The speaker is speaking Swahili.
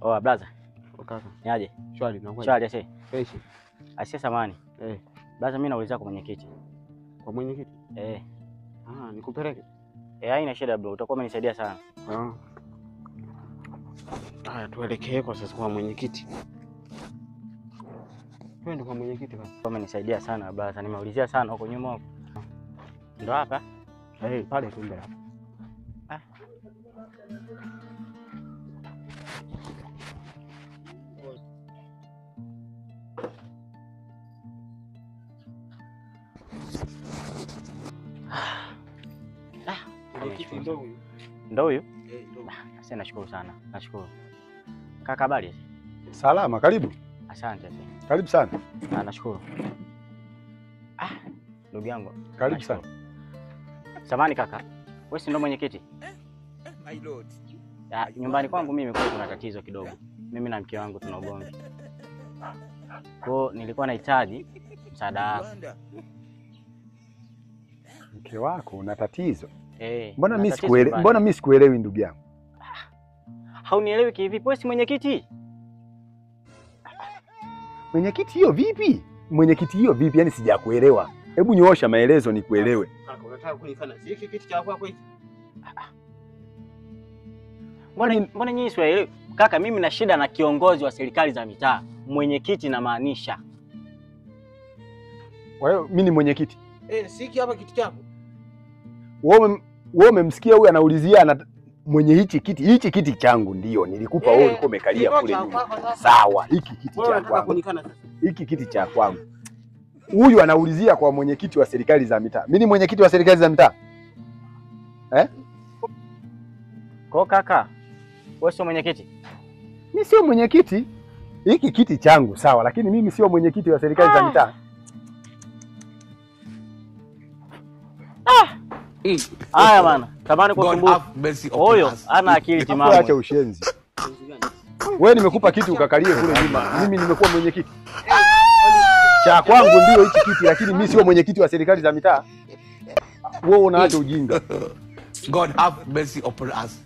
Oh, brother. Kaka. Niaje? Shwari na kweli. Shwari ase. Fresh. Asia samani. Eh. Brother, mimi naulizia kwa mwenyekiti. Kwa mwenyekiti? Eh. Ah, nikupeleke. Eh, haina shida bro, utakuwa umenisaidia sana. Ah. Haya, tuelekee kwa sasa kwa mwenyekiti. Twende kwa mwenyekiti basi. Umenisaidia sana brother, nimeulizia sana huko nyuma huko. Ndo hapa? Eh, pale tu mbele. Ah. Mwenyekiti ndo huyu. Ndo huyu? Eh, ndo. Sasa nashukuru sana. Nashukuru. Kaka, habari? Salama, karibu. Asante. Karibu sana. Ah, nashukuru. Ah, ndugu yangu. Karibu sana. Samani kaka, wewe si ndo mwenyekiti? My lord. Ah, nyumbani kwangu mimi kwa kuna tatizo kidogo. Mimi na mke wangu tuna ugomvi. Kwa nilikuwa nahitaji msaada wako. Mke wako una tatizo? Eh. Mbona mimi sikuelewi? Mbona mimi sikuelewi ndugu yangu? Haunielewi kivipi? Wewe si mwenyekiti? Mwenyekiti hiyo vipi? Mwenyekiti hiyo vipi? Yaani sijakuelewa. Hebu nyoosha maelezo nikuelewe. Kaka, unataka kunifanya hiki kiti cha kwako hiki? Mbona nyinyi siwaelewi? Kaka, mimi na shida na kiongozi wa serikali za mitaa. Mwenyekiti namaanisha. Kwa hiyo mimi ni mwenyekiti? Eh, siki hapa kiti chako. Wewe umemsikia huyu anaulizia ana mwenye hichi kiti. Hichi kiti changu ndio nilikupa wewe, ulikuwa umekalia kule nyuma. Sawa, hiki kiti cha kwangu. Hiki kiti cha kwangu. Huyu anaulizia kwa mwenyekiti wa serikali za mitaa. Mimi ni mwenyekiti wa serikali za mitaa? Eh? Kwa kaka, wewe sio mwenyekiti? Mimi sio mwenyekiti. Hiki kiti changu sawa, lakini mimi sio mwenyekiti wa serikali za mitaa. Haya bana, tamani kwa kumbuka. Huyo ana akili timamu. Acha ushenzi. Wewe nimekupa kiti ukakalie kule nyuma. Mimi nimekuwa mwenyekiti. Cha kwangu ndio hichi kiti, lakini mimi sio mwenyekiti wa serikali za mitaa. Wewe unaacha ujinga. God have mercy upon us.